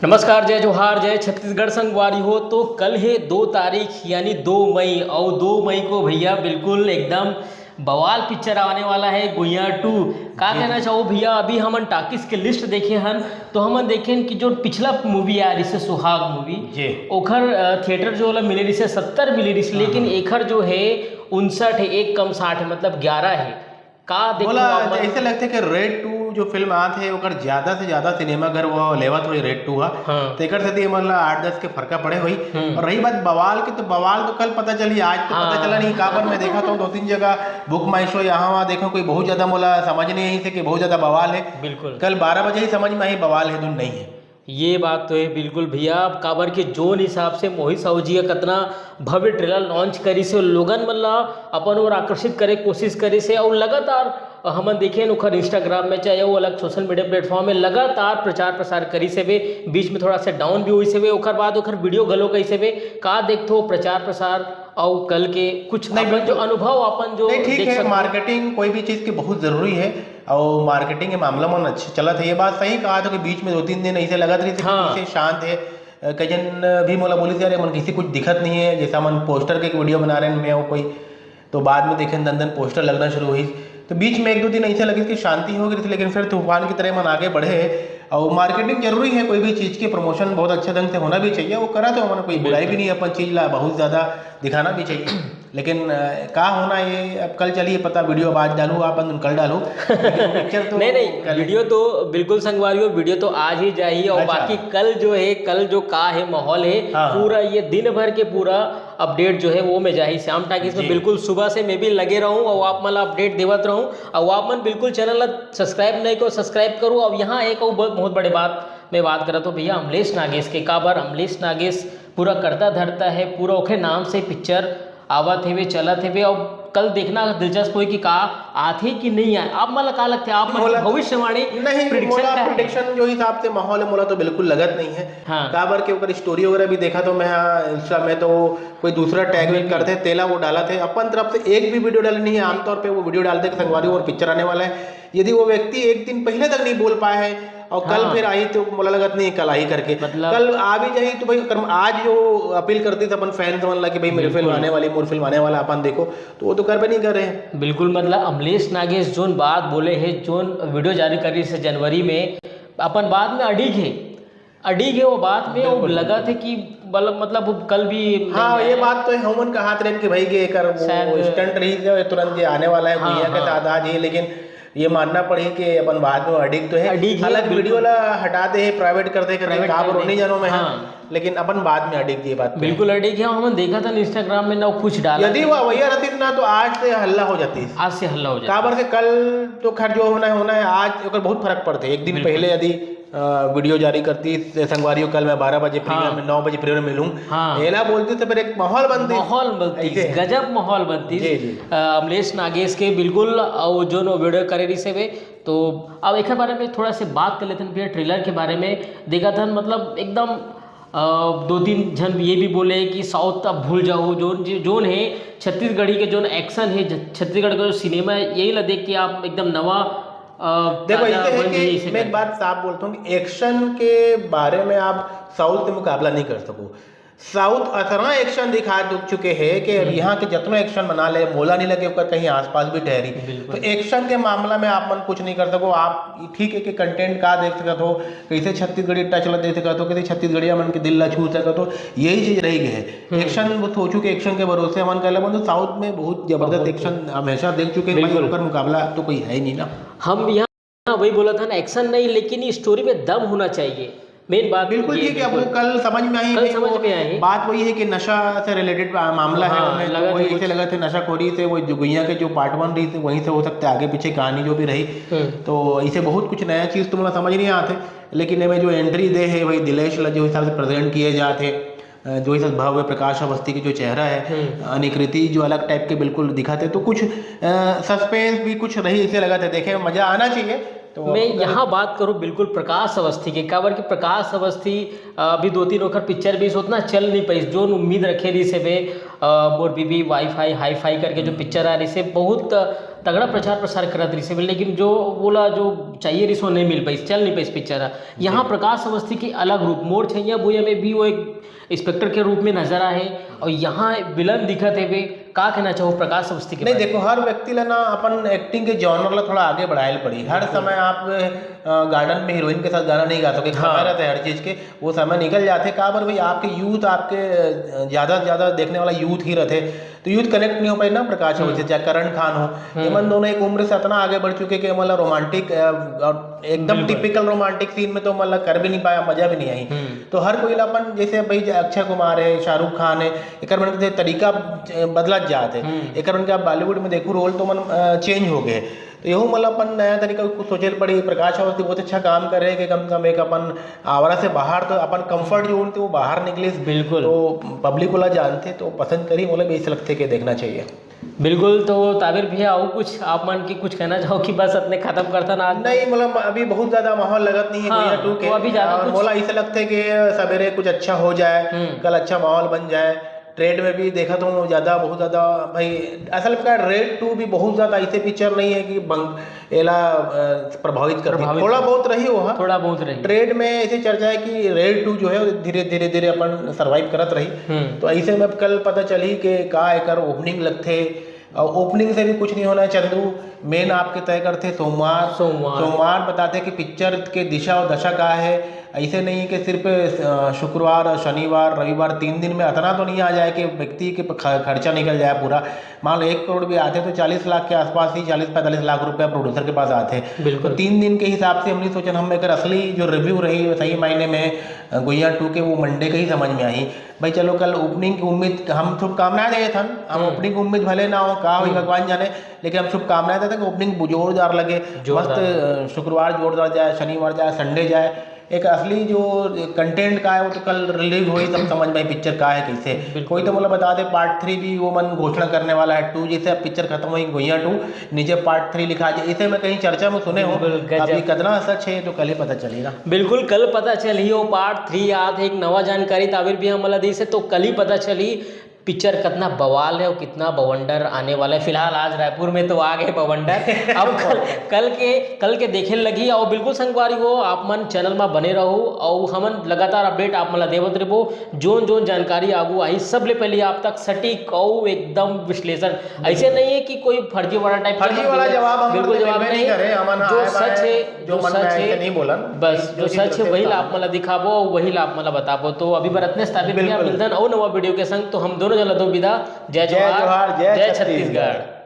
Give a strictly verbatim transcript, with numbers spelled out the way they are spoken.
नमस्कार, जय जोहार, जय छत्तीसगढ़ संगवारी हो। तो कल है दो तारीख यानी दो मई, और दो मई को भैया बिल्कुल एकदम बवाल पिक्चर आने वाला है, गुइया टू। का कहना चाहो भैया, अभी हमन टाकिस के लिस्ट देखे हन तो हमन देखेन कि जो पिछला मूवी आय रिहिसे सुहाग मूवी, ओखर थिएटर जो वाला मिले रिहिसे सत्तर मिले रिहिसे, लेकिन एखर जो है उनसठ है, एक कम साठ है, मतलब ग्यारह है। का देखो मोला आप मन? ऐसे लगथे कि रेड टू जो फिल्म आत हे, ओकर ज्यादा से ज्यादा सिनेमा घर वो लेवत होही रेड टू हा। हाँ। तो एकर सेती हमन ला आठ दस के फरका पड़े होही। हम्म। और रही बात बवाल के, तो बवाल तो कल पता चली, आज तो पता हाँ। चला नहीं। काबर मैं देखा तो दो तीन जगह बुक माई शो यहाँ वहाँ देखा, कोई बहुत ज्यादा मोला समझ नहीं आई से कि बहुत ज्यादा बवाल है। बिल्कुल। कल बारह बजे ही समझ में आई बवाल है, धुन नहीं है। ये बात तो है बिल्कुल भैया, काबर के जोन हिसाब से मोहित साहू जी का कितना भव्य ट्रेलर लॉन्च करिस हे, लोगन मन ला अपन ओर आकर्षित करे के कोशिश करिस हे, और लगातार हमन देखेन ओखर Instagram में, चाहे वो अलग सोशल मीडिया प्लेटफॉर्म में लगातार प्रचार प्रसार करिस हेबे। बीच में थोड़ा सा डाउन भी होइस हेबे, ओकर बाद ओखर वीडियो घलो कइस हेबे। का देखथो प्रचार प्रसार और कल के कुछ नहीं, अपन जो बिल्कुल। अनुभव अपन जो नहीं, ठीक देख है, सकथो। मार्केटिंग कोई भी चीज़ की बहुत ज़रूरी है, और मार्केटिंग के मामला मन अच्छे चलत है। ये बात सही कहा था कि बीच में दो तीन दिन ऐसे लगत रही थी कि हाँ। पीछे शांत है। अ, कई जन भी मोला बोलिस, "यार, ये मन किसी कुछ दिखत नहीं है।" जैसा मन पोस्टर के एक वीडियो बना रहे हैं, मैं वो कोई, तो बाद में देखे दन दन पोस्टर लगना शुरू हुई। तो बीच में एक दो दिन ऐसे लगिस कि शांति हो गई थी, लेकिन फिर तूफान की तरह मन आगे बढ़े। और मार्केटिंग जरूरी है, कोई भी चीज़ की प्रमोशन बहुत अच्छे ढंग से होना भी चाहिए। वो करा तो हमन कोई बुराई भी बिल्कुल। नहीं है, अपन चीज़ ला बहुत ज़्यादा दिखाना भी चाहिए। लेकिन, अ, का होना ये, अब कल चलिए पता, वीडियो अब आज डालूँ, आप बंद कल डालूँ। लेकिन पिक्चर तो नहीं, नहीं, कल वीडियो तो बिल्कुल संगवारी हो, वीडियो तो आज ही जाही। और अच्छा। बाकी कल जो है, कल जो का है माहौल है, हाँ। पूरा ये दिन भर के पूरा अपडेट जो है वो मैं जाही श्याम टाकीज में। जी। बिल्कुल सुबह से मैं भी लगे रहूँ और आप मन ला अपडेट देवत रहूँ। और आप मन बिल्कुल चैनल ला सब्सक्राइब नहीं करो, सब्सक्राइब करो। और यहाँ एक और ब-, बहुत बड़े बात मैं बात करत हूँ भैया, अमलेश नागेश के। काबर अमलेश नागेश पूरा करता धरता है, पूरा ओखरे नाम से पिक्चर आवत हेवे, चलत हेवे। और कल देखना दिलचस्प होई कि का आथे कि नहीं आए। आप मन ला का लगथे, आप मन मोला तो भविष्यवाणी, नहीं, prediction मोला का है? Prediction जो हिसाब से माहौल है, मोला तो बिल्कुल लगत नहीं है। हाँ। काबर के ओकर स्टोरी वगैरह भी देखा तो मैं, हाँ, Insta में तो कोई दूसरा टैग वैग करथे, तेला वो डालत हे। अपन तरफ से एक भी वीडियो डाले नहीं है। आमतौर पे वो वीडियो डालथे कि संगवारी और पिक्चर आने वाला है। यदि वो व्यक्ति एक दिन पहले तक नहीं बोल पाए है और कल हाँ। फिर आई तो मोला लगत नहीं कल आई करके। मतलब कल आ भी जाही तो भाई, अगर आज जो अपील करती थी अपन फैंस मन ला कि भाई मेरी फिल्म बिल्कुल। आने वाली, मोर फिल्म आने वाला, अपन देखो, तो वो तो करबे नहीं कर रहे हैं। बिल्कुल, मतलब अमलेश नागेश जोन बात बोले है, जोन वीडियो जारी करिस हे जनवरी में, अपन बात में अडिग है, अडिग है वो बात में, वो बिल्कुल, लगा बिल्कुल। थे कि मतलब, मतलब वो कल भी हाँ, नहीं ये आया। बात तो है, हमन कहात रहेन कि भाई के एकर वो शायद stunt रही थे, तुरंत ये आने वाला है, हाँ, गुइया के हाँ। साथ आज ही, लेकिन ये मानना पड़ी कि अपन बात में अडिग तो है। अडिग है, हालांकि बिल्कुल। वीडियो ला हटा दे, प्राइवेट कर दे, करके प्राइवेट काबर कर दे। नहीं जानो मैं, हाँ। लेकिन अपन बात में अडिग ये बात पे। बिल्कुल अडिग है, हमन देखा था Instagram में ना कुछ डाला यदि था। वो वही रहती ना तो आज से हल्ला हो जाती। आज से हल्ला हो जाता। काबर के कल तो खैर जो होना है होना है, आज ओकर बहुत फरक पड़ते। एक दिन बिल्कुल। पहले यदि, अ, वीडियो जारी करती से संगवारी हो, कल मैं बारह बजे premiere हाँ। में, नौ बजे premiere में मिलूं, हाँ। एला बोलती तो फिर एक माहौल बनती। माहौल बनती, ऐसे है। गजब माहौल बनती। जी, जी। अ, अमलेश नागेश के बिल्कुल, अ, वो जो नो वीडियो करे रही से वे, तो अब एक बारे में थोड़ा से बात कर लेते हैं भैया, ट्रेलर के बारे में। देखा था मतलब एकदम, अ, दो तीन जन ये भी बोले कि साउथ अब भूल जाओ, जोन, जोन है छत्तीसगढ़ी के जोन एक्शन है, छ-, छत्तीसगढ़ का जो सिनेमा है, यही ला देख के आप एकदम नवा, अ, देखो, ताजा ऐसे है बन जाइए कि इसे मैं एक करके। बात साफ बोलता हूँ कि एक्शन के बारे में आप साउथ से मुकाबला नहीं कर सको। साउथ अतना एक्शन दिखा दु-, चुके हैं कि अब हम्म। यहाँ के जितना एक्शन बना ले, मोला नहीं लगे ओकर कहीं आसपास भी ठहरी। बिल्कुल। तो एक्शन के मामला में आप मन कुछ नहीं कर सको। आप ठीक है कि कंटेंट का देख सकत हो, कैसे छत्तीसगढ़ी टच ला दे सकत हो, कैसे छत्तीसगढ़िया मन के दिल ला छू सकत हो, यही चीज रह गई है। हम्म। एक्शन, वो सोचू कि एक्शन के भरोसे हमन कर ले, मतलब साउथ में बहुत जबरदस्त बहुत। एक्शन हमेशा देख चुके हैं भाई, बिल्कुल। ओकर मुकाबला तो कोई है ही नहीं ना। हम यहाँ हाँ, वही बोला था ना, एक्शन नहीं, लेकिन ये स्टोरी में दम होना चाहिए। मेन बात बिल्कुल ये, ठीक है, अब वो बिल्कुल। कल समझ में आई कल है, समझ वो में आई। बात वही है कि नशा से रिलेटेड मामला है, हाँ, उन्हें तो लगा था वही इसे कुछ। लगा थे नशाखोरी से, वो जो गुइया के जो पार्ट वन रही थी, वहीं से हो सकता है आगे पीछे कहानी जो भी रही। हम्म। तो इसे बहुत कुछ नया चीज़ तो मतलब समझ नहीं आते, लेकिन इनमें जो एंट्री दे है वही दिलेश ला जो हिसाब से प्रेजेंट किए जाते, अ, जो इस भव्य प्रकाश अवस्थी की जो चेहरा है, हम्म। अनिकृति जो अलग टाइप के बिल्कुल दिखाते, तो कुछ, अ, सस्पेंस भी कुछ रही, इसे लगा था, देखे में मजा आना चाहिए। तो मैं अगर यहाँ बात करूँ बिल्कुल प्रकाश अवस्थी के, काबर कि प्रकाश अवस्थी, अ, अभी दो तीन ओकर पिक्चर भी उतना चल नहीं पाई, जो उम्मीद रखे रही से वे, अ, मोर बीबी वाईफाई हाईफाई करके जो हम्म। पिक्चर आ रही से बहुत, अ, तगड़ा प्रचार प्रसार करत रहिस हे, लेकिन जो वोला जो चाहिए रहिस, वो नहीं मिल पाइस, चल नहीं पाइस पिक्चर ह। यहाँ जी। प्रकाश अवस्थी के अलग रूप, मोर छैया भुइयां में भी वो एक इंस्पेक्टर के रूप में नजर आए हे, और यहाँ विलन दिखत हे बे। का कहना चाहो प्रकाश अवस्थी के नहीं, बारे में? देखो, हर व्यक्ति ला ना अपन एक्टिंग के जॉनर ला थोड़ा आगे बढ़ाए ल पड़ी। हर बिल्कुल। समय आप, अ, गार्डन में हीरोइन के साथ गाना नहीं गा सके, हाँ। समय रहता है हर चीज के, वो समय निकल जाते। काबर भाई, आपके यूथ, आपके, अ, ज्यादा से ज्यादा देखने वाला यूथ ही रहते, तो यूथ कनेक्ट नहीं हो पाई ना प्रकाश हम्म। अवस्थी, चाहे करण खान हो, हम्म। एमन दोनों एक उम्र से इतना आगे बढ़ चुके कि मतलब रोमांटिक, अ, और एकदम बिल्कुल। टिपिकल रोमांटिक सीन में तो मतलब कर भी नहीं पाया, मजा भी नहीं आई। हम्म। तो हर कोई ला अपन, जैसे भाई अक्षय कुमार है, शाहरुख खान है, एकर मन के तरीका, अ, बदलत जात है। हम्म। एकर मन के आप बॉलीवुड में देखू रोल तो मन, अ, चेंज हो गए। तो यहू मतलब अपन नया तरीका कुछ सोचे ल पड़ी। प्रकाश अवस्थी बहुत अच्छा काम कर रहे हैं कि कम से कम एक अपन आवारा से बाहर, तो अपन कंफर्ट जोन थे वो बाहर निकले। बिल्कुल। तो पब्लिक वाला जानते तो पसंद करी, मतलब ऐसे लगते कि देखना चाहिए। बिल्कुल, तो ताबिर भैया, अउ कुछ आप मन के कुछ कहना चाहो कि बस अतने खत्म करथन आज? नहीं, मतलब अभी बहुत ज्यादा माहौल लगत नहीं है हाँ, भैया टू के। तो अभी ज्यादा और कुछ मोला ऐसे लगते कि सवेरे कुछ अच्छा हो जाए, हम्म। कल अच्छा माहौल बन जाए। ट्रेड में भी देखा तो ज्यादा, बहुत ज्यादा भाई, असल में का रेड टू भी बहुत ज्यादा ऐसे पिक्चर नहीं है कि बंग-, एला, अ, प्रभावित कर दी। प्रभावित थोड़ा कर बहुत रही वो, हाँ। थोड़ा बहुत रही। ट्रेड में ऐसे चर्चा है कि रेड टू जो है, वो धीरे, धीरे, धीरे अपन सर्वाइव करत रही। हम्म। तो ऐसे में अब कल पता चली कि का एकर ओपनिंग लगथे, और ओपनिंग से भी कुछ नहीं होना है, चंदू। मेन आपके तय करथे सोमवार। सोमवार। सोमवार बताथे कि पिक्चर के दिशा और दशा का है। ऐसे नहीं है कि सिर्फ, अ, शुक्रवार और शनिवार, रविवार, तीन दिन में इतना तो नहीं आ जाए कि व्यक्ति के ख-, खर्चा निकल जाए पूरा। मान लो एक करोड़ भी आते तो चालीस लाख के आसपास ही, चालीस पैंतालीस लाख रुपया प्रोड्यूसर के पास आते। बिल्कुल। तो तीन दिन के हिसाब से हमने सोचा, हम एक असली जो रिव्यू रही सही मायने में, अ, गुइया टू के, वो मंडे के ही समझ में आई। भाई चलो, कल ओपनिंग की उम्मीद, हम शुभकामनाएं देत हन, हम हम्म। ओपनिंग की उम्मीद भले ना हो, का होई हम्म। भगवान जाने, लेकिन हम शुभकामनाएं देत हन कि ओपनिंग जोरदार लगे, जोरदार। मस्त, अ, शुक्रवार जोरदार जाए, शनिवार जाए, संडे जाए। एक असली जो कंटेंट का है, वो तो कल रिलीज होई, तब समझ में आई पिक्चर का है, कैसे। बिल्कुल। कोई तो मोला बता दे, पार्ट थ्री भी वो मन घोषणा करने वाला है, टू जैसे अब पिक्चर खत्म होई, गुइया टू, नीचे पार्ट थ्री लिखा जाए, इसे मैं कहीं चर्चा में सुने हूँ। बिल्कुल, गजब। अभी कितना सच है, ये तो कल ही पता चलेगा। बिल्कुल, कल पता चलही, वो पार्ट थ्री आत है, एक नवा जानकारी ताबिर भैया हमला दिस हे, तो कल ही पता चलही पिक्चर कितना बवाल है और कितना बवंडर आने वाला है। फिलहाल आज रायपुर में तो आ गए बवंडर, अब कल, कल के, कल के देखे लगी। और बिल्कुल संगवारी हो, आप मन चैनल में बने रहो और हमन लगातार अपडेट आप मन ला देवत रहिबो। जोन जोन जानकारी आगू आही, सबले पहले आप तक सटीक और एकदम विश्लेषण। ऐसे नहीं है कि कोई फर्जी वाला टाइप का फर्जी वाला जवाब हम बिल्कुल मतलब जवाब देबे नहीं नहीं। करे, हमन जो आए सच बाए है, जो जो मन में सच आए है, ऐसे नहीं बोलन। बस, जो जो चीज सच है, रहते वही ला सामने। आप मन ला दिखाबो, वही ला आप मन ला बताबो। तो अभी बर अतने स्थापित बिल्कुल। मिलथन अउ नवा वीडियो के संग, तो हम दोनों जन ला दो विदा। जय जय जोहार, जोहार, जय जय छत्तीसगढ़। छत्तीसगढ़।